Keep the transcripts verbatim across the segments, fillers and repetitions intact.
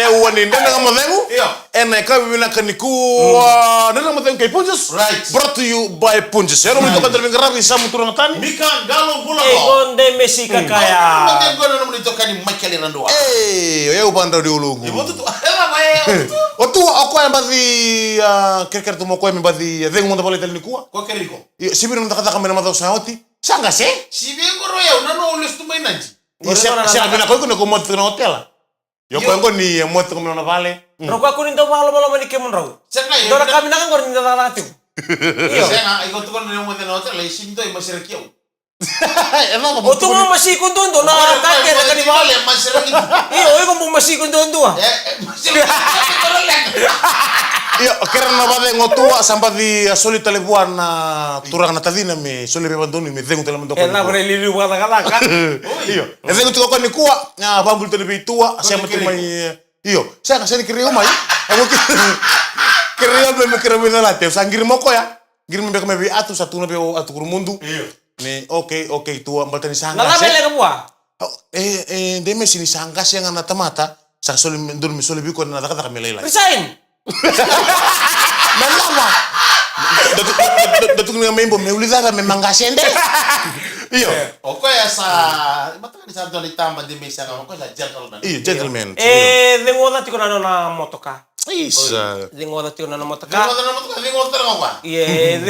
Neua ni Dredre Ga Mo Cegu. Io. Ena yakavi vinaka nikua, Dredre Ga Mo Cegu kei Punjas. Right. Brought to you by Punjas. Io, nomuni itokani tale veiqaravi, Samu Turaga Tani. Mika Qalo Bula. E, qo Demesi Kakaya. Qo Demesi Kakaya, nomuni itokani Michael Iradua. E, o yau vakadrau ni uluqu. E, o Tua. O Tua, o koya baci, a, kerekere tu mo koya me baci, a, cegu mada vale tale nikua. Ko kere iko. Io, sivi na cakacaka mai na macawa sa oti. Sa qase? Sivi qo o yau, na noqu lesu tu mai Nadi. Io, sega, sega vinaka o iko ni ko moce tiko na otela. Io, koya qo ni moce tiko mai na vale. Drau kakua ni dau vakalomaloma ni kemudrau. Sega, io, dua na ka vinaka qori ni da cakacaka tiko. Io. Sega, iko tukuna ni moce na otela, e sega ni dua e masereki au. E cava, o tu ga masiku duadua na ka kece ka ni vale. Io, o iko mo masiku duadua. E, e, masiku duadua. Io, kere na vacegu o Tua, sa baci, a, soli tale vua na turaga na tacina me soli veivakadonui me cegu tale mada o koya. E cava na iliuliu vakacakacaka. Io. E cegu tiko o koya nikua, a, vakabula tale vei Tua, a, sema tu mai, e, io, sega, sega ni kerei au mai. Au ke-, kerei au mai me kerei au mai calata, au sa qiri mai o koya. Qiri mai beka mai vei Atu, sa tukuna vei Atu Kurumudu. Io. Me, okay, okay, Tua, baleta ni sa qase. Na cava e leqa vua? E, e, Demesi, ni sa qase ga na tamata, sa soli me, dodonu me soli vei koya na cakacaka me lailai. Resign! Na cava? Da tu, da, da, da tukuna ga mai bo me uli cava me maqase de. Io. E, o koya sa, mataka ni sa dua na itaba Demesi, sa ga o koya sa gentleman. Io, gentleman. E, ceguoca tiko na nona motoka. Isa. Ceguoca tiko na nona motoka. Ceguoca na motoka, ceguoca tale ga o koya. Io,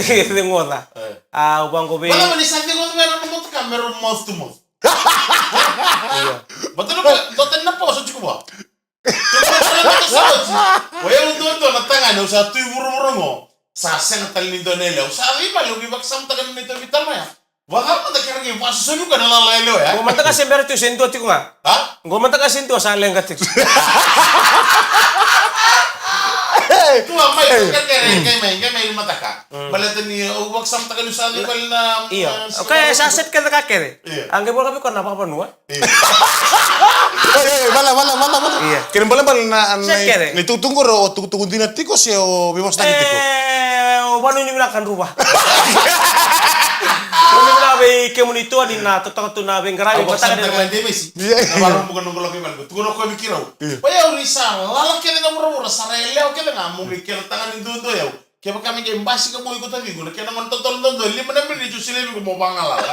ce-, ceguoca. E. A, au vaqo vei. Baleta ni sa ceguoca na nona motoka, me rau mouth to mouth. Io. Baleta na, baleta na poso tiko vua. O yau duadua na tagane, au sa tu i vuravura qo. Sa sega tale ni dua na yalewa. Au sa veivale, au veivakasamataka na neitou veitalanoa ya. Vakacava mada kera qai vakasosomi koya na lala yalewa ya? Qo mada ga se bera tiko se dua tiko ga. A? Qo mada ga se dua sa leqa tiko. Tua mai, kerekere, qai mai, qai mai mataka. Mm. Baleta ni au vakasamataka ni sa veivale na, io, na, okay, sa set kece ka kece. Io. A qai voleka vei koya na vakavanua. Io. Oi, oi, vala, vala, vala, vala. Io. Kena ibalebale na, na, na itukutuku qori o tukutuku dina tiko se o veivosaki tiko? E, o vakanuinui vinaka Druva. Nuinui vinaka vei kemuni Tua ni na totoka tu na veiqaravi. Au vakasamataka na Demesi. Io. Na vakarobuka noqu lako i vale. Tukuna o koya vei keirau. Io. O yau ni sa lala kece ga vuravura, sa ra yalewa kece ga, mo qai kena tagane duadua o yau. Kevaka me qai basika mai o iko taciqu, na kena gauna totolo duadua, lima na miniti, au sa levu iko mo vagalala.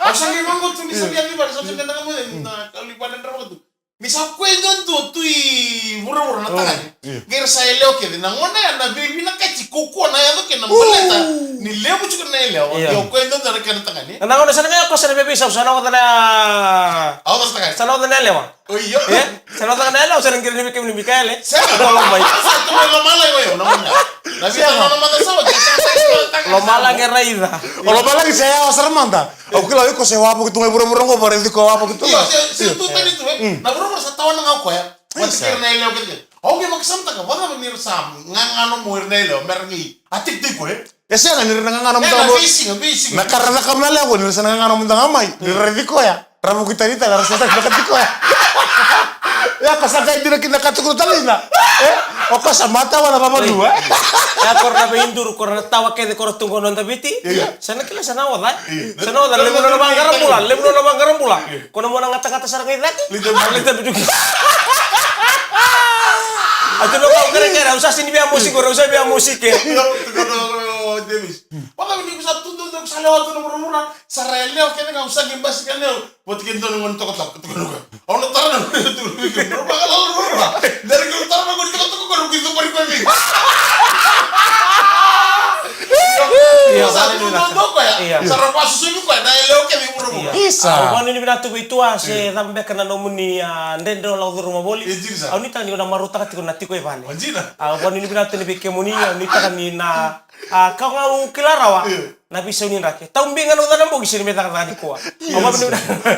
Au sa qai vaqo tu ni sa via vivale, sa tu ni na gauna, na kalu i vale drava tu. Ni sa koya duadua tu i vuravura na tagane. Io. Qai ra sa yalewa kece, na gauna ya na veivinakati kaukaua na yaco kina baleta ni levu tiko na yalewa. Io. Io, koya duadua na kena tagane. Na gauna sa na qai kosa na veiveisau, sa na oca na, a, oca na tagane. Sa na oca na yalewa. Oi, io. E? Sa na caka na yalewa, sa na qiri ni vei kemuni Mikaele. Sega. Sa tu mai lomalagi o yau, na muna. Na vita na mata sa oti, sa na caka na tagane. Lomalagi e raica. O lomalagi se yawa sara mada. Au kila o iko se wavoki tu ga i vuravura qo, vakaraici koya wavoki tu ga. Io, se, se tu tani tu, e. Mm. Na vuravura sa tawana ga o koya. Vata kei ira na yalewa kece. Au qai vakasamataka, vakacava ni ra sa gagano mo ira na yalewa, me ra qai attack tiko, e. E sega ni ra na gagano mada ga mai. Na ka ra cakava na yalewa qo, ni ra sa na gagano mada ga mai, ni ra raici koya. Ra vuki tani tale, ra sa saki vakati koya. Ia, ko sa qai dina kina ka tukuna tale ina. E? O koya sa matawa na vavanua, e? Ia, ko ra na veiduru, ko ra na tawa kece, ko ra tu qo noda Viti. Ia. Sa na kila, sa na oca, e? Ia. Sa na oca, levu nona vaqarabula, levu nona vaqarabula. Ia. Ko na mona gatagata sara ga i cake. Lita biduki. Lita biduki. A tu na kau kerekere, au sa sini via mosike, au sa via mosike. Ia, tu na, o, Davis. Vaka ni ko sa tu, tu, tu, ko sa lewa tu na vuravura, sa ra yalewa kece ga, au sa qai basika lewa. Vata kei dua na gone tokatoka, tukuna o koya. Au na tara na gone tokatoka, na vakalala ruarua. Dere kei na tara na gone tokatoka, koya na gone tokatoka. Io, sa tu na dua koya. Io. Sa ra vakasosomi koya, na yalewa kece i vuravura. Io. Isa. Au vakanuinui vinaka tu vei Tua, se cava beka na nomuni, a, dredre o lako curuma voli. E, dina sa. Au nuitaka ni ko na marautaka tiko na tiko i vale. O, dina. Au vakanuinui vinaka tu ni vei kemuni, au nuitaka ni na A, kau ga au kila rawa. Io. Na veisau ni draki. Tau biga na uca na bogi sini me cakacaka nikua. Io. Au vavinavinaka.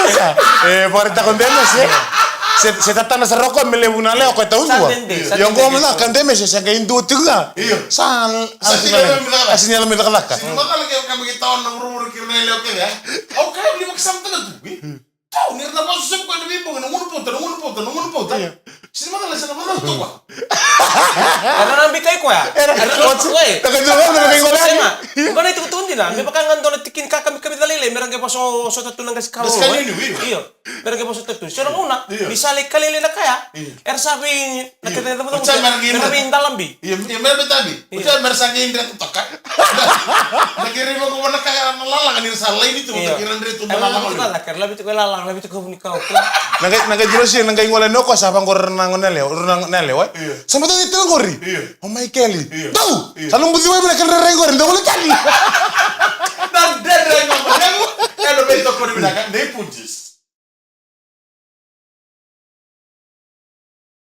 Isa. E, vakaraitaka o Demesi, e. Se, se tatana sara o koya me levu na yalewa o koya taudua. Sa dede, sa dede. Io, qo mada ka Demesi, se qai dua tiko ga. Io. Sa, sa sini yalo me cakacaka. Sa sini yalo me cakacaka. Sini macala ke ka me qai tawana na vuravura kei ira na yalewa kece, e. Au kaya, au ni vakasamataka tu, e. Tau, ni ra na vakasosomi koya na veibogi, na gunu pauta, na gunu pauta, na gunu pauta. Io. Sini macala, sini macala tu koya. Era na bikai koya. Era na bikai koya. Era na bikai koya. Sema. Ngona itukutuku dina. Me vaka ga dua na tiki ni kakami kami calele. Mera qai vaso sota tu na qasi kalo. Qasi kalo ni wi. Io. Mera qai vaso sota tu. Sio na gauna. Ni sa lai kalele na kaya. Era sa vei na kete na mera vei dalabi. Io, mera vei dalabi. Io, mera sa qai dre toka. Na qai raiva ko na kaya na lalaga ni sa lai ni tu. Io. Kira dre tu na lalaga. Kira lavi tu ko lalaga, lavi tu ko vuni kau. Na qai na qai dro si na qai gole no ko sa vangore na gone leo, na gone leo. Sa mata ni tele qori. Io. O mai keli. Io. Dau. Io. Sa no buci wai na kele rai qori, dau le keli. Na dede rai qori. Eno vei toko ni vinaka, nei punjis.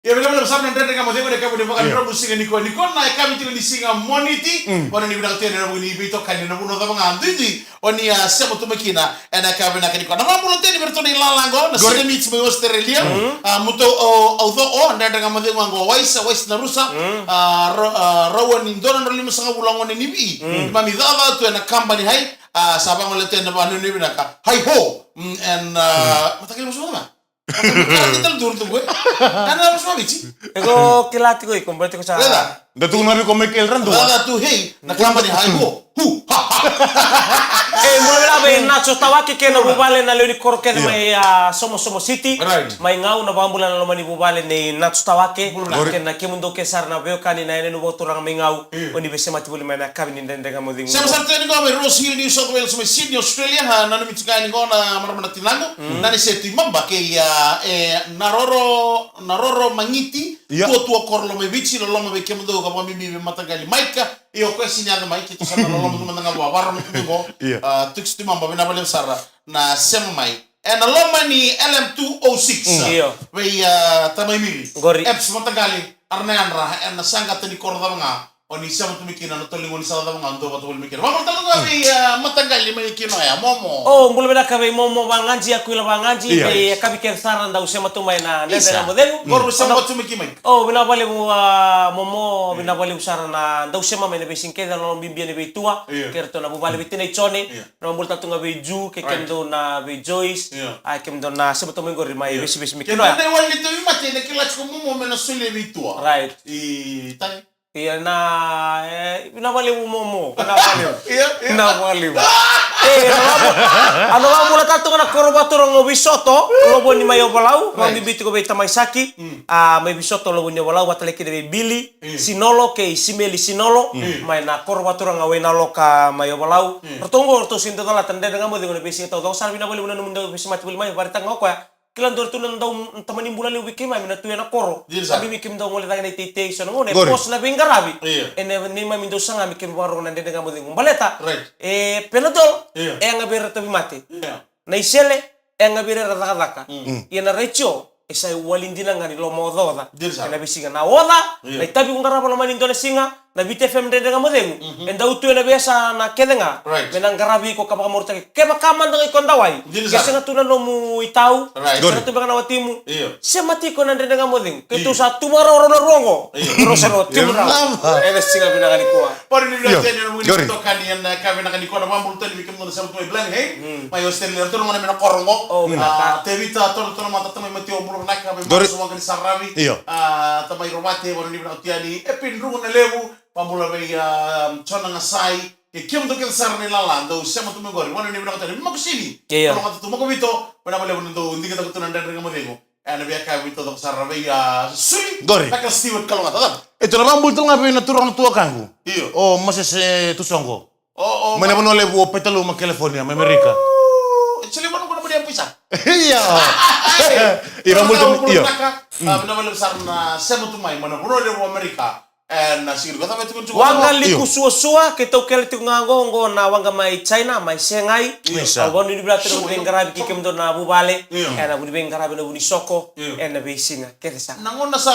Ia vei na vei na sa na dede ga mo cego ne kavu ni vaka dromu siga ni ko ni ko na e kavi tiko ni siga moniti. Vana ni vinaka tene na vuni vei toka ni na vuna cava ga duidui. O ni a sema tu mai kina ena ka vinaka ni kua. Na vabula teni vei ratou na ilalago na Sina Mits mai Australia. A mutou o au co o dredre ga mo cegu ago Waisa, Waisa na rusa. A raua ni dua na drau lima sagavulu a gone ni vii. Mami cava tu ena kabani hai. A sa vagole teni na vanua ni vinaka. Hai ho. Ena matakili masu vama. Eko kila tiko iko bati ko sa. Da tukuna vei ko Michael Randua. Cava tu hei na kabani hai ho. Hu. E bula vei Nacho Tawake kei na vuvale na lewe ni koro kece mai a Somosomo City. Mai Gau na vabula na loma ni vuvale nei Nacho Tawake. Kei na kemudou kece sara na veiwekani na yanuyanu vakaturaga mai Gau. O ni veisemati voli mai na kavi ni dredre ga mo cegu. Sema sara tiko ni qo mai Rose Hill, New South Wales, mai Sydney, Australia. Ha nanumi tiko yani qo na marama na tinagu. Na ni se tu i Maba kei a e na roro na roro magiti. Tuatua koro loma i Viti, loloma vei kemudou ka vakabibi vei mataqali Maika. Io koya sini yaco mai keitou sa na loloma tu mada ga vua, vakarorogo tu qo. Tukisi tu i Maba, vinaka vakalevu sara na sema mai. Ena loma ni L M two oh six. Io. Vei a tamai Miri. Qori. Eps mataqali, ara na yadra ena saqata ni koro cava ga. O ni sema tu mai kina na toliqu ni sala cava ga dou vata voli mai kina. Vakamatala ga vei a mataqali mai kina oya, Momo. O bula vinaka vei Momo Vagaji, Akuila Vagaji, vei a kavi kece sara dau sema tu mai na dredre ga mo cegu. Qori sema tu mai ki mai. O vinaka vakalevu a Momo, vinaka vakalevu sara na dau sema mai na veisiga kece na loma bibi ena veitua. Kei ratou na vuvale vei tinai Jone. Na vabula tale tu ga vei Ju, kei kemudou na vei Joyce. A kemudou na sema tu mai qori mai vesivesi mai kina oya. Kemudou na iwali ni tauvimate na kila tiko Momo me na solia vei tua. Right. I tani. Ia na e vinaka vakalevu Momo, vinaka vakalevu. Vinaka vakalevu. E na vabula, a na vabula tale tu ga na koro vakaturaga o Visoto, Lovoni mai Ovalau, vakabibi tiko vei tamai Saki. A mai Visoto, Lovoni Ovalau, vata tale kina vei Billy. Sinolo kei Simeli Sinolo mai na koro vakaturaga Wainaloka mai Ovalau. Ratou oqo ratou sega ni dau calata na dredre ga mo cegu na veisiga taucoko sara, vinaka vakalevu na nomudou veisemati voli mai, vakaraitaka ga o koya. Kila dua ratou na dau tamani bula levu vei keimami na tu ena koro. Sa bibi kemudou gole cake na iteitei so na gauna e pos na veiqaravi. Ena neimami dau saga me keimami vakarorogo na dredre ga mo cegu baleta e Panadol e yaga vei ira tauvimate. Na isele e yaga vei ira era cakacaka. Ia na retio e sa iwali dina ga ni lomaocaoca. Ena veisiga na oca, na itavi ko qarava loma ni dua na siga, na Viti F M dredre ga mo cegu. E dau tu ena veiyasana kece ga me na qaravi iko ka vakamarautaki. Kevaka mada ga iko dawai, ke sega tu na nomu itau, sega tu beka na watimu. Sema tiko na dredre ga mo cegu. Keitou sa tu vakarau rau na rua oqo. Rau sa rau tu vakarau. Ena siga vinaka nikua. Pori ni vinaka teni na muini tokani ena ka vinaka nikua na vabula teni vei kemudou na sema tu mai Blenheim. Mai Australia, ratou na gone mai na koro oqo. Tevita, Toro, Toro, Mata, tamai Matio, bula vinaka, vei Masu, Waqa ni Saravi. Tamai Rovate, vanua ni vinaka tu yani, e Pidrugu na Levu, vabula vei Jona Gasai, kei kemudou kece sara na ilala dou sema tu mai qori, vanua ni vinaka tu yani, Makusini. Toro Mata tu Makavito, vinaka vakalevu na dou digitaka tu na dredre ga mo cegu. Ena via ka vei taucoko sara vei a Suli. Qori. Michael Stewart Kalougata, cava? E tu na vabula tale ga vei na turaga na tuakaqu. Io. O Moses Tusoqo. O, o, mai na vanua levu o Petaluma, California, mai Amerika. Suli vanua ko na mani a puisa. Io. E vabula tale, io. Vinaka vakalevu sara na sema tu mai, mai na vanua levu o Amerika. E na siga ni ko cava e tukuna tiko. Waqa Liku Suasua, keitou kele tiko ga oqo, oqo na waqa mai China, mai Shanghai. Au vakanuinui vinaka tu na vuniqaravi kei kemudou na vuvale. E na vuniqaravi, na vunisoko. E na veisiga kece sara. Na gauna sa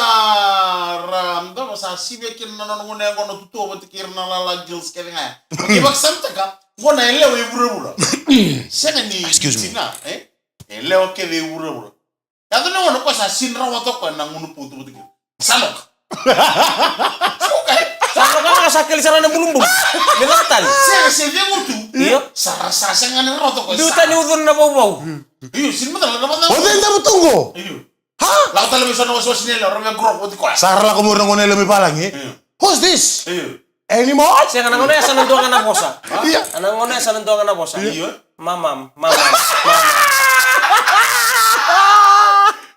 ra, sa sivia kina na nona gauna yaqona, tutua vata kei ira na lala Jills kece ga ya. Kei vakasamataka, gauna e lewa i vuravura. Sega ni China, e? E lewa kece i vuravura. Yaco na gauna koya sa sini rawata o koya na gunu potu vata kina. Sa loka. Sa loka, e? Sa loka ga, sa keli sara na bulubulu. Me caka tale. Sega, se via gutu. Io. Sa ra, sa sega ni rawata o koya. Biu tani ucuna na vauvau. Io, sini macala na vata. O cei davo tu qo? Io. Lako tale mai so na wasewase ni yalewa, ra mai grok vata koya. Sa ra lako mai o ira na gone yalewa mai valagi. Io. Who's this? Io. Anymore? Sega, na gauna ya sa na dua ga na vosa. Ia. Na gauna ya sa na dua ga na vosa. Io. Mamam, mamam, mamam.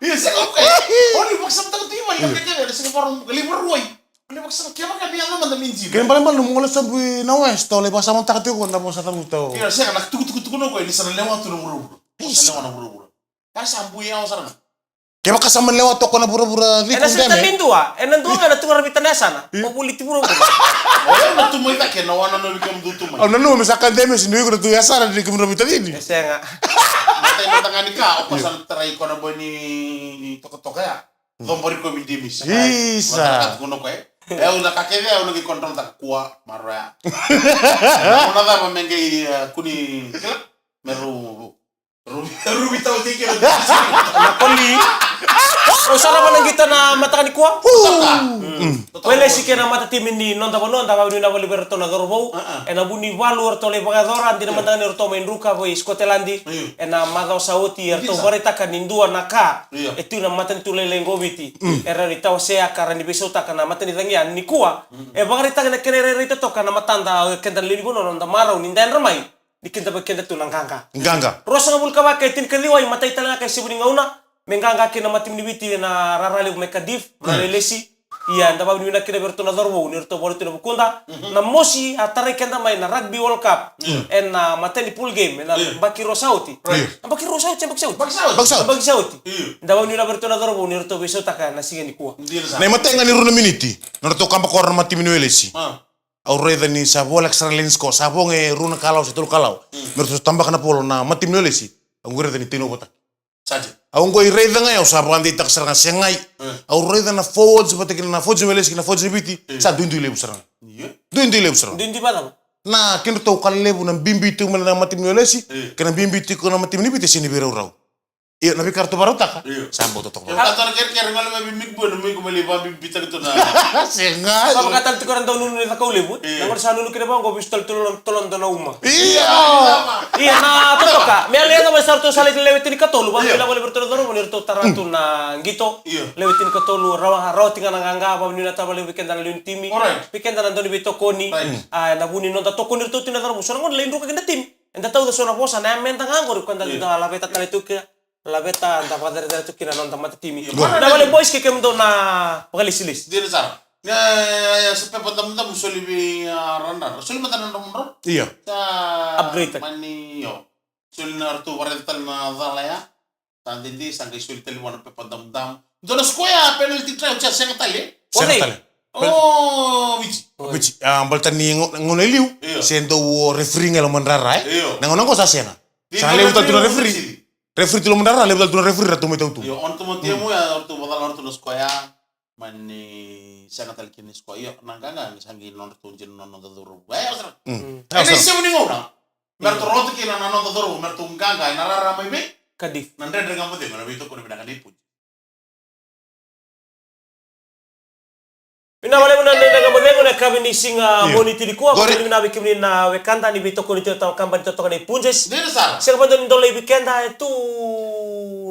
Ia, sega, okay. O ni vakasamataka tu i mai, ia, kekele, sega, varo, lai varuai. O ni vakasama, kevaka ni yaco mada me dina. Ke balebale nomu gole sobu i na West, o lai vakasamataka tiko na vosa cavuta o. Ia, sega, na tukutuku, tukutuku na koya, ni sa na lewa tu na vuravura. Isa. Sa lewa na vuravura. Era sa bui yawa sara ga. Kevaka sa mani lewa toka na vuravura ciku. Ena sega tale dua, ena dua ga na tu ga ra vita na yasana. Io. O vuli ti vuravura. O yau na tu mai cake na wana novi kemudou tu mai. Au nanuma me sa ka deme si ni iko na tu yasana ni kemudou vita cini. E sega. Matai mata ga ni ka, o kosa na tarai ko na boi ni, ni tokatoka ya. Coba ri ko mi demi sa. Isa. Mata ka tu ko na koe. E au na ka kece, au na qai control taka kua, maroya. Au na cava me qai, e, kuni, kila? Me ru Rubi, rubi tau tiki na koli. O sara mana qita na mataka ni kua. Welesi kei na mata timi ni noda vanua, da vavinavinaka vale vei ratou na cauravou. Ena vu ni valu eratou lai vakayacora, dina mada ga ni ratou mai druka vei Scotland. Ena macawa sa oti eratou vakaraitaka ni dua na ka e tu na matanitu lailai qo Viti. Era ni tawasea ka ra ni veisautaka na mata ni cagia ni kua. E vakaraitaka na kena irairai totoka na matada o keda na lewe ni vanua na noda marau ni da yadra mai. Ni keda vei keda tu na qaqa. Qaqa. Ruasagavulu ka va ka e tinikaciwa, imatai tale ga ka e sevu ni gauna me qaqa kina na mata timi ni Viti ena rara levu mai Cardiff, rara lesi. Ia, da vavinavinaka kina vei iratou na cauravou ni ratou voli tu na vukuda. Na mosi a tarai keda mai na Rugby World Cup. Ena matai ni pool game ena baki rua sa oti. Na baki rua sa oti, baki sa oti. Baki sa oti. Na baki sa oti. Da vavinavinaka vei iratou na cauravou ni ratou veisautaka na siga ni kua. Na imatai ga ni rua na miniti na ratou kabakoro na mata timi ni Welesi. Au raica ni sa voleka sara ga ni score, sa vo ga e rua na kalao se tolu kalao. Me ratou sa tabaka na polo na mata timi ni Welesi. Au qai raica ni tainovotaki. Au qai raica ga, au sa vakadeitaka sara ga, segai. Au raica na forwards vata kei na forwards ni Welesi kei na forwards ni Viti. Sa duidui levu sara ga. Duidui levu sara ga. Duidui vacava? Na kedratou ka levu na bibi tu mai na mata timi ni Welesi kei na bibi tu ko na mata timi ni Viti, se ni veiraurau. Io, na veika ratou varautaka. Io. Sa bau totoka. Io, ka tara kerekere, gole mai vei Mik Boy, na Mik Boy lai vabibitaka tu na. Sega. Sa vaka tale tiko era dau nunu ni cakau levu. Io. Na gone sa nunu kina vaqo, vesu tale tolo, tolo dua na uma. Io. Ia na totoka. Me yali yaco mai sa ratou sa lai lewe tinikatolu, vabila vale vei ratou na cauravou ni ratou tara tu na qito. Io. Lewe tinikatolu, rawa, rawa tiko ga na qaqa, vabila na tara vale vei keda na lewe ni timi. Alright. Vei keda na dau ni veitokoni. Right. A, na vu ni noda tokoni ratou tu na cauravou. So na gone lai druka kina timi. Eda tauca so na vosa, na yameda ga qori, ko da dau laveta tale tu kina. Laveta, da vakacerecerei tu kina na noda mata timi. Io. Na vale boys kei kemudou na vakalesilesi. Dina sara. Ia, ia, ia, sa pepa damudamu soli vei, a, Radra. Soli mada na nomudrau. Io. Sa upgrade. Mani, io. Soli na ratou vakaraica tale na cala ya. Sa dede, sa qai soli tale vua na pepa damudamu. Dua na square penalty try, sa sega tale. Sega tale. O, Viti. Viti. A, baleta ni gauna e liu. Io. Se dau o referee ga e loma ni rara, e? Io. Na gauna qo sa sega. Sa levu tale tu na referee. Referee tu loma ni rara, levu tale tu na referee, ratou mai tau tu. Io, o ratou mai tau ya, ratou vakacala, ratou na square ya. Mani sega tale kina ni square. Io, na qaqa ni sa qai nodratou dina na noda cauravou. E, au sara. Mm. E, au sara. Ni sevu ni gauna. Me ratou rawata kina na noda cauravou, me ratou qaqa ena rara mai vei. Cardiff. Na Dredre Ga Mo Cegu, na veitokoni vinaka ni Punjas. Vinaka vakalevu na Dredre Ga Mo Cegu ena yakavi ni siga Moniti nikua. Qori. Vinaka vei kemuni na wekada ni veitokoni tiko na tabana ni totoka na iPunjas. Dina sara. Sega vakadua ni dau laivi keda, e tu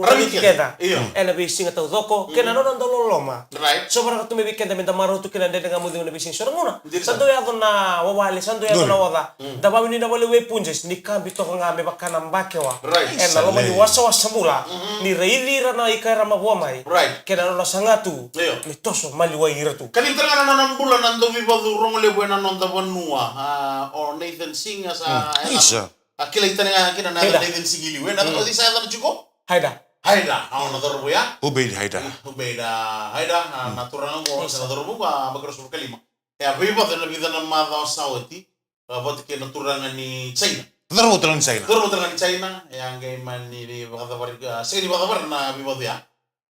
ravi keda. Io. Ena veisiga taucoko kei na nona dau loloma. Right. So varaka tu mai vei keda me da marau tu kina na Dredre Ga Mo Cegu ena veisiga so na gauna. Dina sara. Sa dau yaco na wawale, sa dau yaco na oca. Mm. Da vavinavinaka vakalevu vei Punjas ni kabi toka ga me vaka na bakewa. Right. Ena loma ni wasawasa bula. Mm-hmm. Ni raici ira na ika era mavoa mai. Right. Kei na nona saga tu. Io. Me toso maliwai ira tu. Kacivi tale ga na nona bula na dauveivacu rogo levu ena noda vanua. A, o Nathan Singh, a, sa, mm, e, isa. A kilai tale ga kina na Nathan Singh i liu. Ena, mm, o cei sa yacana tiko? Haida. Haida. A, o na cauravou ya. Ubeid Haida. Ubeid, a, Haida. A, mm, na turaga qo, isa, sa na cauravou, a, vakaruasagavulu ka lima. E a veivacu ena vica na macawa sa oti. A, vata kei na turaga ni China. Cauravou tale ga ni China. Cauravou tale ga ni China, e a qai mani vakacavari, a, sega ni vakacavari na veivacu ya.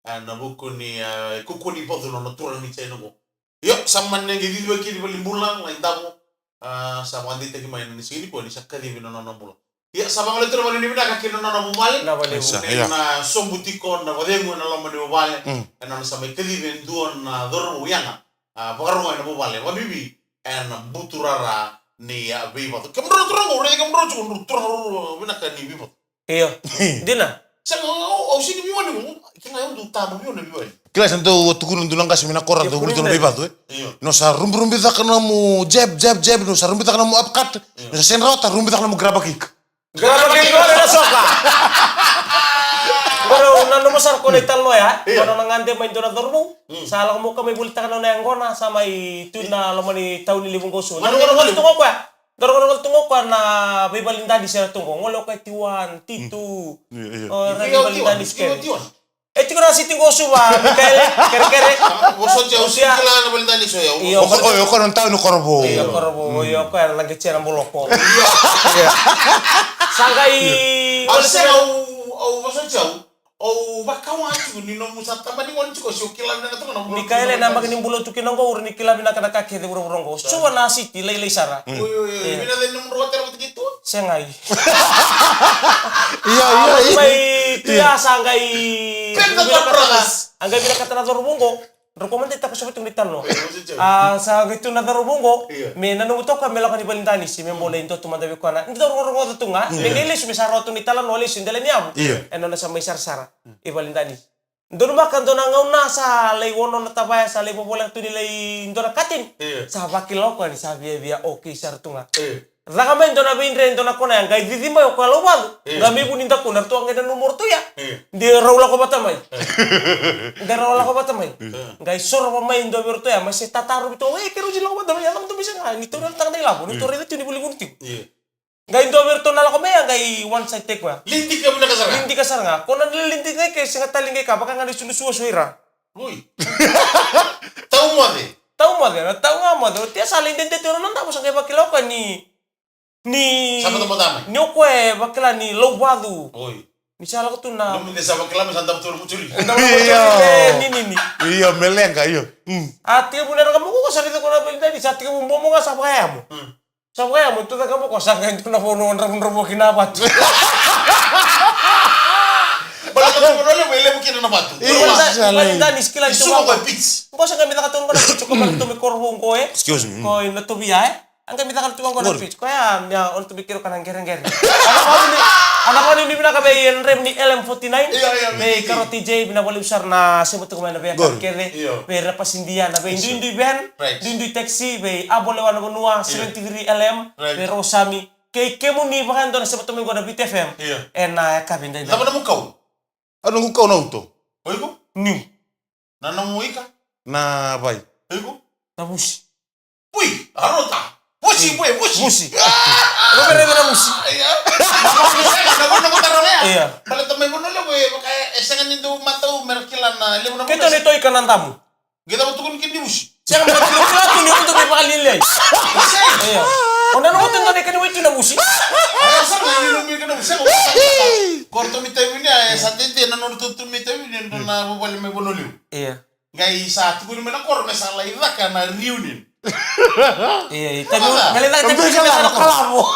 A, na vuku ni, a, kaukaua ni vacu na nona turaga ni China qo. Io, sa mani qai cicivaki kina i valenibula, lai davo. A, sa vakadeitaki mai ena siga nikua ni sa kacivi na nona bula. Ia, sa vakalotutaki tale mai na vinaka kei na nona vuvale. Na vale. Isa, ia. Na sobu tiko na vakacegu ena loma ni vuvale. Mm. Ena nona sa mai kacivi e dua na cauravou yaga. A, vakarogo ena vuvale. Vakabibi ena buturara ni, a, veivacu. Kemudrau na turaga qo, au raici kemudrau tiko, drau turaga ruarua vinaka ni veivacu. Io. Dina. Sega, au, au, au sega ni veiwani, au, Kila, au dau tabu vei au na veiwali. Kila sa dau tukuna dua na qase mai na koro, dau vuli dua na veivacu, e? Io. No sa rubirubi caka na mu jab, jab, jab, no sa rubi caka na mu uppercut. Io. No sa sega ni rawata, rubi caka na mu grab kick. Grab kick, qori na soka. Qori, na nomu sara ko na italanoa ya. Io. Qori na gade mai dua na cauravou. Mm. Sa lako mo ka mai volitaka na nona yaqona, sa mai tu na loma ni tauni levu qo so. Qori, qori, qori. Daru gole tu ga o koya na veivalenidanisi era tu qo. Gole o koya T one, T two. Io, io. O, ira na veivalenidanisi kece. E tiko na siti qo Suva, Mikaele, kerekere. Vosoti au, sega ni kila na valenidanisi o yau. Io, o koya na tauni Korovou. Io, Korovou, io, o koya na qetia na boloko. Io. Sa qai. Au sega, au, au vosoti au. Au vakauqa tiko ni nomu sa tabani gone tiko, se o kila vinaka tiko na vuna. Mikaele, na yabaki ni bula tu kina qo, ura ni kila vinaka na ka kece vuravura qo. Suva na siti lailai sara. Oi, oi, oi, vinaka ni nomu rawata vata kei tu. Sega. Ia, ia, ia. Mai tu ya sa qai. Penta tu na brothers. A qai vinakata na cauravou qo. Rau ko mada e takosovi tu na italanoa. A, sa qai tu na cauravou qo, io, me nanuma toka me lako ni valenidanisi, me bole e dua tu mada vei koya na. Ni cauravou rogoca tu ga, io, me qai lesu me sa rawa tu na italanoa, lesu i dela ni yavu. Io. E nona sa mai sarasara i valenidanisi. Donumaka dua na gauna sa lai ono na tavaya, sa lai vovoleka tu ni lai dua na kateni. Io. Sa vakila o koya ni sa viavia okei sara tu ga. Io. Caka mai dua na veidre, dua na kona ya, qai cici mai o koya Lauvacu. Io. Qai mai vu ni dakuna, ratou a qai nanuma o ratou ya. Io. De rau lako vata mai. Io. De rau lako vata mai. Io. Qai sorova mai dua vei ratou ya, mai se tatarovi tu, e, keirau ni lako vata mai, a cava tou mai sega, ni tou raica tale na ilavo, ni tou raica tu ni vuli vuni tiko. Io. Qai dua vei ratou na lako mai ya, qai one side take koya. Lidika vinaka sara. Lidika sara ga. Ko na lidika ke sega tale qai ka, vaka ga na isu ni suasua ira. Ui. Tau moce. Tau moce, na tau ga moce. Oti ya sa lai dede tu na noda, sa qai vakila o koya ni Ni sa batabata mai. Ni o koya e vakila ni Lauvacu. Oi. Ni sa lako tu na. Nomu de sa vakila me sa davo tu na mucuri. Davo tu na mucuri, io. Ni, ni, ni. Io, me leqa, io. Mm. A tekivu na raka mo ko sa raica ko na valenidanisi, sa tekivu bobo ga sa vakayamu. Mm. Sa vakayamu, tu caka mo ko sa qai tu na vonu dravudravua kina vatu. Baleta na vonu levu, e levu kina na vatu. Io, sa lai. Valenidanisi kila tu ko beach. Ko sa qai me caka tu ko na beach, ko mara tu me Korovou ko e. Excuse me. Ko ina tovia e. A qai me caka tu qo na pitch. Koya, mea, o na tu me kiro kana qereqere. Ana vani ni, ana vani ni vinaka vei Andrew ni L M forty-nine. Io, io, vei Karoti J, vinaka vakalevu sara na sema tiko mai na veiyalayalati kece. Io. Vei Rapasidia, na vei duidui van, right, duidui taxi, vei Abo Lewa na Vanua, io, seventy-three L M, right, vei Rosami. Kei kemuni vakayadua na sema tiko mai qo na Viti F M. Io. Ena yakavi edaidai. Cava na nomu kau? A noqu kau na uto. O iko? Niu. Na nomu ika? Na vai. O iko? Na vusi. Pui, arota. Vusi, mm, pui, vusi. Vusi. Ah! Ko vere na vusi. Ia. Na vusi, na vusi, na vusi, na vusi. Ia. Baleta mai Vanua Levu e vaka e sega ni dau matau me ra kila na levu na vusi. Keitou ni toika na damu. Qai cava tukuni kina ni vusi? Sega, me ra kila tu ni vusi me vakalialiai. Sega. Ia. O na nomu tu dua na ika ni wai tu na vusi. Ia, sega ni nomu ika na vusi. Sega. Ko ratou mai Taveuni, e sa dede na nodratou tu mai Taveuni, na vuvale mai Vanua Levu. Ia. Qai sa tukuni mai na koro me sa lai caka na reunion. Ia, ia. Tabu, me lai caka, tabu, me lai caka na koro.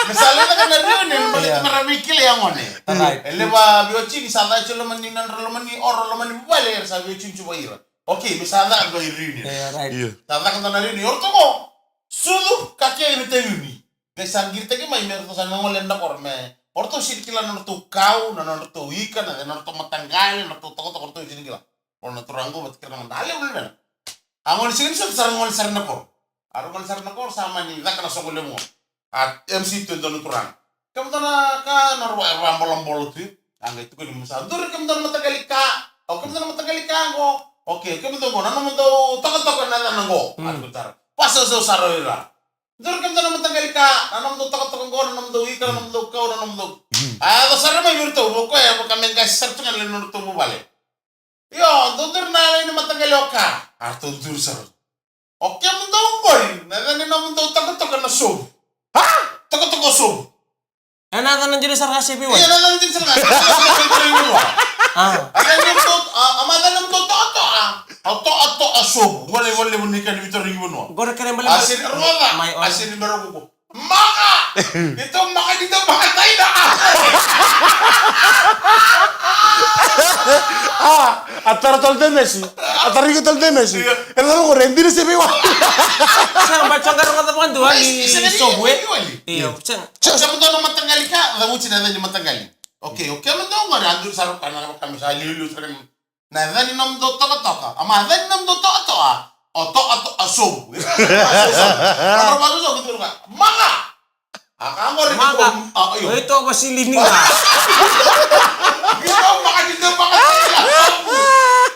Me sa lai caka na reunion, baleta me ra veikilai yagone. Alright. E levu veiwatini sa caka tiko loma ni nadra, loma ni oro, loma ni vuvale, era sa veiwatini tu vei ira. Okay, me sa caka qo i reunion. Ia, right. Ia. Sa caka dua na reunion, o ratou qo sucu, ka kece me Taveuni. Qai sa qiritaki mai me ratou sa na gole na koro me o ratou sega ni kila na nodratou kau, na nodratou ika, na nodratou mataqali, na nodratou tokatoka, o ratou sega ni kila. O na turaga qo vata kei ira na gone levu na luvena. A gone sega ni sota sa ra gole sara na koro. A ra gole sara na koro sa mani caka na soqo levu qo. A M C tu e dua na turaga. Kemudou na ka, na ra va, ra vabolabolo tu. A qai tukuni mo sa duri kemudou na mataqali ka. O kemudou na mataqali ka qo. Okay, kemudou qo, na nomudou tokatoka na yacana qo. Mm. A tukuni sara. Pasausau sara o ira. Duri kemudou na mataqali ka, na nomudou tokatoka qo, na nomudou ika, na nomudou kau, na nomudou. Mm. A yaco sara mai vei iratou, o koya e vaka me qase sara tu ga na lewe ni nodratou vuvale. Io, dou duri na lewe ni mataqali o ka. A ratou duri sara. O kemudou qori, na yaca ni nomudou tokatoka na sovu. Ha? Tokatoka o sovu. E na yaca na dina sara ga se veiwali. Io, na yaca na dina sara ga. A. A yaca ni nomudou, a, a yaca ni nomudou toatoa. A toatoa sovu. Qori, qori levu ni ka ni veitarogi vanua. Qori kere bale. A sega ni rogoca. Mai o. A sega ni bera kuku. Maka! Ni tou maka, ni tou maka taina! A, a tara tale tale mesi. A tara iko tale tale mesi. Io. E lako qori, e dina se veiwa. Sega, ba, sega, rogoca vakadua ni sovu e. Io, sega. Sega, sega. Kemudou na mataqali ka, cavuti na yaca ni mataqali. O Ke, o kemudou qori, a duri sara ka na ka me sa liuliu sara. Na yaca ni nomudou tokatoka. A ma yaca ni nomudou toatoa. O toatoa sobu. Sobu. Sobu. Sobu. Sobu. Maqa! A ka qori. Maqa. Ko, a, io. Oi, to vasili ni ga. Io, maqa ni dau maqa.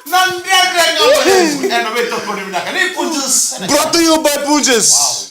Na dredre ga mo. E, na veitokoni vinaka. Ni Punjas. Brought to you by Punjas. Wow.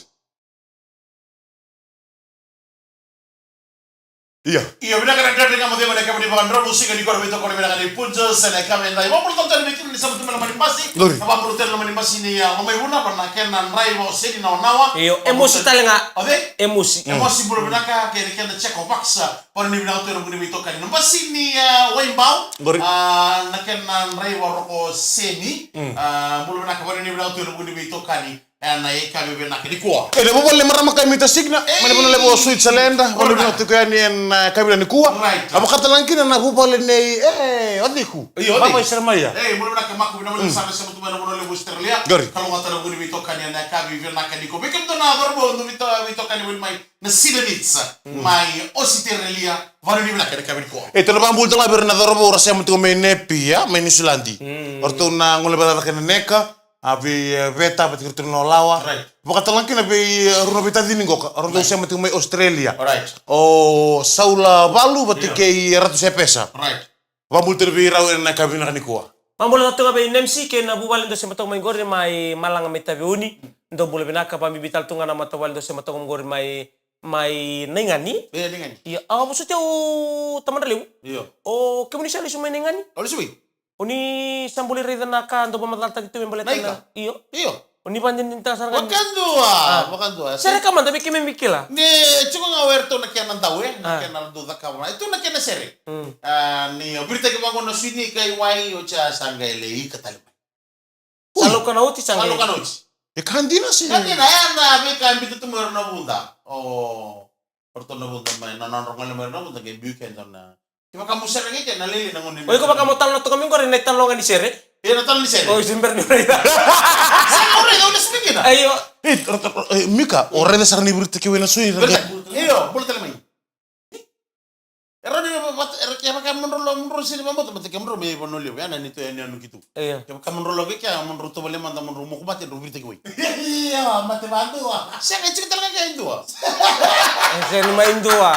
Ia. Ia, vinaka na dredre ga mo cegu na kemuni vakadromu siga ni koro veitokoni vinaka ni Punjas, ena kame dai. Vabula tale vei kemuni sa mutu mai loma ni basi. Qori. Na vabula tale loma ni basi ni, a, loma i vuna, vana kena draiva o Seni na Onawa. Io, e mosi tale ga. O cei? E mosi. E mosi, bula vinaka, kei na kena Checo Vax. Vana ni vinaka tu ena vuku ni veitokani. Na basi ni, a, Waibau. Qori. A, na kena draiva o Roko Seni. Mm. A, bula vinaka, vana ni vinaka tu ena vuku ni veitokani. Ena yakavi vinaka nikua. E, na vuvale ni marama kai Mita Signa, e, mai na vanua levu o Switzerland, vabula vinaka tiko yani ena, e, yakavi nikua. Right. A vakatalega kina na vuvale nei, e, o Ciku. Io, o Ciku. Vava i Seremaia. E, bula vinaka Maku, vinaka vakalevu sara, sa mutu mai na vanua levu Australia. Qori. Kalougata na vuku ni veitokani ena yakavi vinaka nikua. Vei kemudou na cauravou, dou veito-, veitokani voli mai na Sinavits, mm, mai Australia, vabula vinaka ena yakavi nikua. E, tou na vabula tale ga vei ira na cauravou ra sema tiko mai Napier, mai Niusiladi. Mm. O ratou na gole vata kei na Neka, a vei, e, Veta vata kei ratou na Lawa. Right. Vakatalega kina vei, e, rua na veitacini qoka, o ratou, right, sema tiko mai Australia. Right. O Saula Valu vata, io, kei Ratu Sepesa. Right. Vabula tale vei rau ena yakavi vinaka nikua. Vabula tale tu ga vei Nemsi kei na vuvale dou sema tiko mai qori mai Malaga mai Taveuni. Dou bula vinaka, vabibi tale tu ga na matavuvale dou sema tiko mai qori mai, mai Naigani. E, Naigani. Io, a vosoti au Tamadralevu. Io. O kemuni sa lesu mai Naigani? Au lesu mai. O ni sa bula raica na ka dou vakamacalataki tu me baleta na ika? Io. Io. O ni vakadinadinataka sara ga ni vakadua, a, vakadua. Sere ka mada vei keimami kila. Ni tiko ga o iratou na kena dau, e, na, a, kena dau cakava. E tu na kena sere. Mm. A, ni o viritaki vaqo na sui ni kai wai, o cia sa qai lai ika tale mai. Ui. Sa lauka na oti, sa qai lauka na oti. E ka dina se. Ka dina, e na veika e biuta tu mai o ira na vuda. O, o ratou na vuda mai, na nodra gole mai o ira na vuda, qai biu keda na Kevaka mo sere ga i ke na lele na gauna ni. O iko vaka mo talanoa toka mai qori na italanoa ga ni sere. Ia na talo ni sere. O, isi bera ni raica. Sa o raica, o lesu mai kina. Io. E, e, e, Mika, o raica sara ni viritaki wai na sui. Io, bula tale mai. E rawa ni vata, e rawa, kevaka mo drau lo, mo drau sini vabauta, mate ke mo drau me vanua levu, ya na ni tu, ya ni anu ki tu. Io. Kevaka mo drau lo vei kea, mo drau tovolea mada, mo drau moku mate, drau viritaki wai. Io, mate vadua. Sega, e tiko tale ga kea e dua. E sega ni mai dua.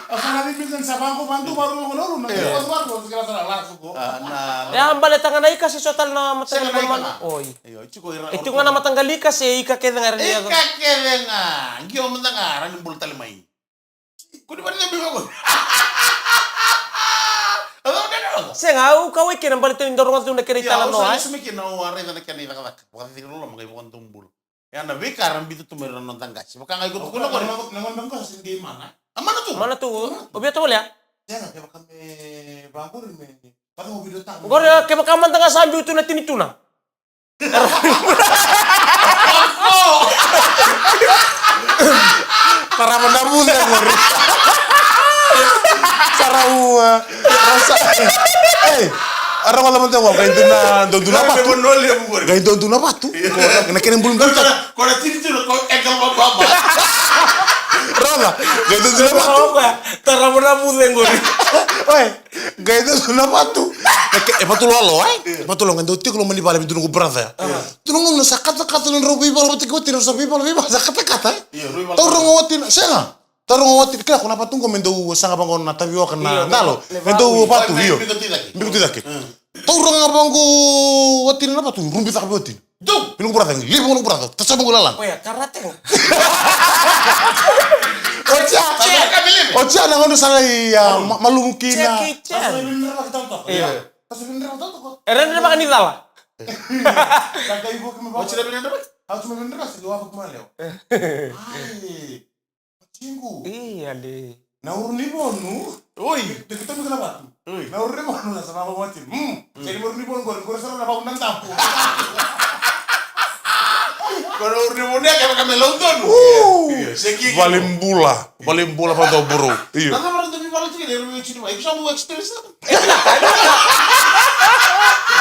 Au sa na vei Milton sa vaqo, vaqo, varu, varu, varu, na, io, varu, varu, varu, kila tale, la, suko. A, na. Ya, baleta ga na ika se so tale na mataqali. Sega na ika. Oi. Io, e tiko ira, e tiko ga na mataqali ika se ika kece ga era ni yaco. Ika kece ga. Qio mada ga, ra ni bula tale mai. Ko ni vani na bibi ko. Sega, au kauwai kina baleta ni dau rogoca tu na kena italanoa, e? Ia, au sa lesu mai kina, au a raica na kena icakacaka. Vakacacani loloma, qai vakadobula. Ia na veika ra biuta tu mai ira na noda qase. Vaka ga iko tukuna qori. Na noda qase ni qai mana. A mana tu. Mana tu. O via tovolea? Sega, kevaka me vaqori me. Vaka mo video tau. Qori, kevaka mada ga sa biu tu na tini tuna. Tarava na vuce qori. Sa rau, e, rau sa, ei, a rau gala mada qo, qai dua na, dua na vatu. Qai dua na vatu. Na kena bulu bulu. Ko na tini tuna ko e kala baba. Rau ga, qai dua na vatu. Tarava na vuce qori. Oi. Qai dua na vatu. E ke, e vatu loaloa, e? Io. E vatu loaloa, qai dau tiko loma ni vale vei dua noqu brother. Aha. Dua na gauna sa katakata na nodrau veivala vata kei watina, sa veivala, veivala, sa katakata, e? Io, veivala. Taura ga watina, sega. Taura ga watina, kila ko na vatu qo me dau saga vaqo na tavioka na dalo. Io, me dau vatu, io. Biko tu i cake. Biko tu i cake. Mm. Taura ga vaqo watina na vatu, rubi caka vei watina. Dou! Vei noqu brother, levu noqu brother, tasama noqu lalana. Oya, karate ga. Otia, otia na gauna sa lai, a, ma-, malumu kina. Jackie Chan. Io. Era dredre vaka ni cala. Otia na dredre vaka. Ai. Tiko. Ia, le. Na uru ni vonu. Oi. Deki tomi kena vatu. Oi. Na uru ni vonu na sa na vau watina. Mm. Mm. Sega ni uru ni vonu qori, qori sara na vau na dapu. Ko na uru ni vonu ya kevaka me lau donu. Uu. Io, seki. Vale bula. Vale bula vata bro. Io. Na cava ra dau veivala tiko ni uru ni vonu. Iko sa mu experience.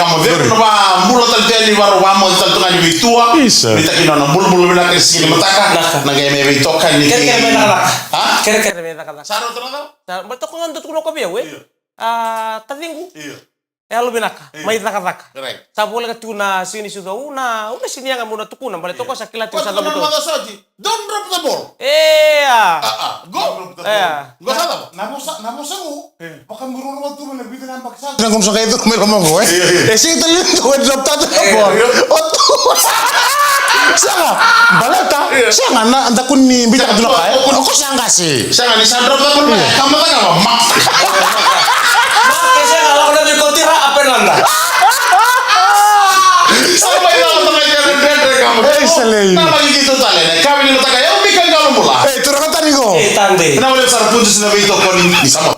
ka moce. Qori. Na vabula tale tu yani, varo vamoce tale tu ga ni veitua. Isa. Ni taki nona bulabula vinaka ni siga ni mataka. Naka. Na qai me veitokani. Kerekere me cakacaka. A? Kerekere me cakacaka. Sa rauta na cava? Sa, ma toka ga dou tukuna ko vei au, e? Io. A, taciqu. Io. E yalo vinaka, io, mai cakacaka. Right. Sa voleka tu na siga ni sucu, au na, au na sini yaga meu na tukuna, bale toka sa kila tu sa tukuna. Don't drop the ball. E, a. A, a. Go. Don't drop the ball. E, a. Go sa cava? Na vosa, na vosa qo. E. Vakamiroro tu na vica na yabaki sa. Na qo sa qai curu mai loma qo, e? Io, io. E sega tale ni dua e drop tale na ball. Io. O tu. Sega. Baleta. Io. Sega na, da kua ni beitaka tu na ka, e? O ko sa qase. Sega ni sa drop the ball, e? Ka mataka, ma. Ma ke sega, lako na veikotira, a penalta. Sa mai lako na mai kena dredre, ka mataka. Ei, sa lei. Na laki keitou tale, ne? Ka vini mataka, e, o Mika Qalobula. Ei, turaga tani qo. Ei, tade. Na wale sara putu sina veitokoni ni Samoa.